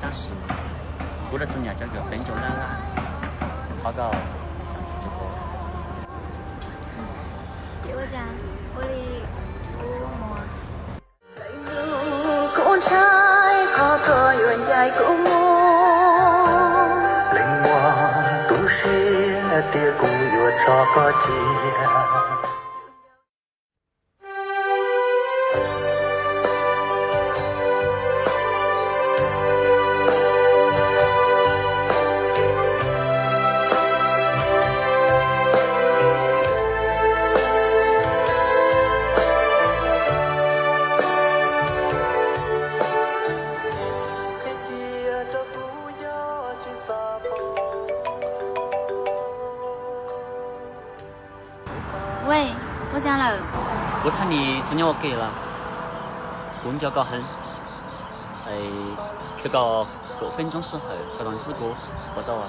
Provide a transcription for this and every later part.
Tab sis kuv rau txim nyam cov uas peb ncaus laj laj, thov koj zam txim rau kuv. Tsis ua cas, ua li kuv mus. Kuv ntshai qhov koj yuav ncaim kuv mus. Leej muam, tu siab tias kuv yuav tso koj cia. Wej, ua cas lawm? Kuv thaj ni tsis nyob ua ke lawm. Kuv nco koj heev. Qhia koj kaum feeb ntsoov sij hawm koj los ntsib kuv, puas tau?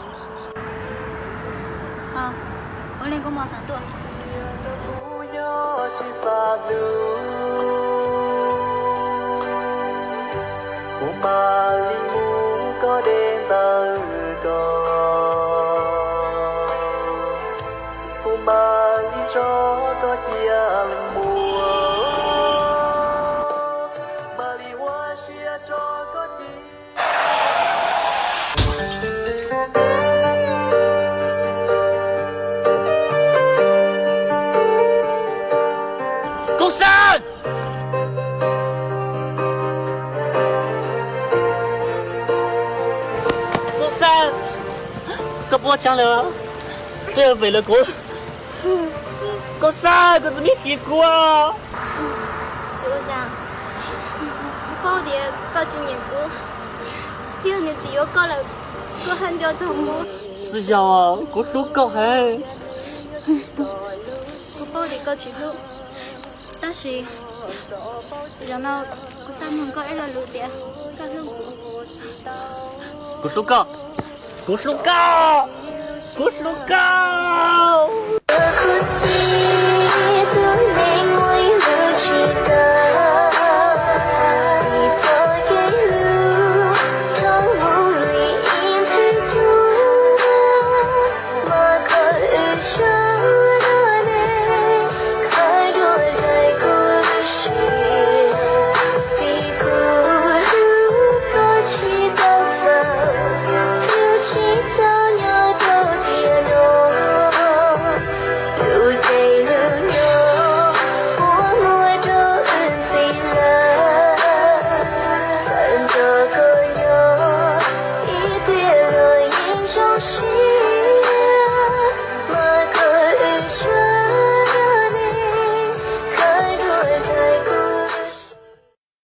Ua li kuv mam xav tuaj. Kuv mam li mus koj deb ntawm ko, kuv mam li tso koj cia leej muam, mam li ua siab tso koj cia. Koob Xab! Koob Xab! Koj puas tsav lawm? Koj yuav phem lawm kuv. Koob Xab, koj tsis meej kiag kuv. Tsis ua cas, kuv paub tias koj tsis nyiam kuv, thiab nws tsis yuav koj lawm, koj haj nco txog kuv. Tsis yog, kuv hlub koj heev. Kuv paub tias koj tsis hlub, tab sis zaum no kuv xav mloog koj ib lo lus tias koj hlub kuv. Kuv hlub koj, kuv hlub koj, kuv hlub koj.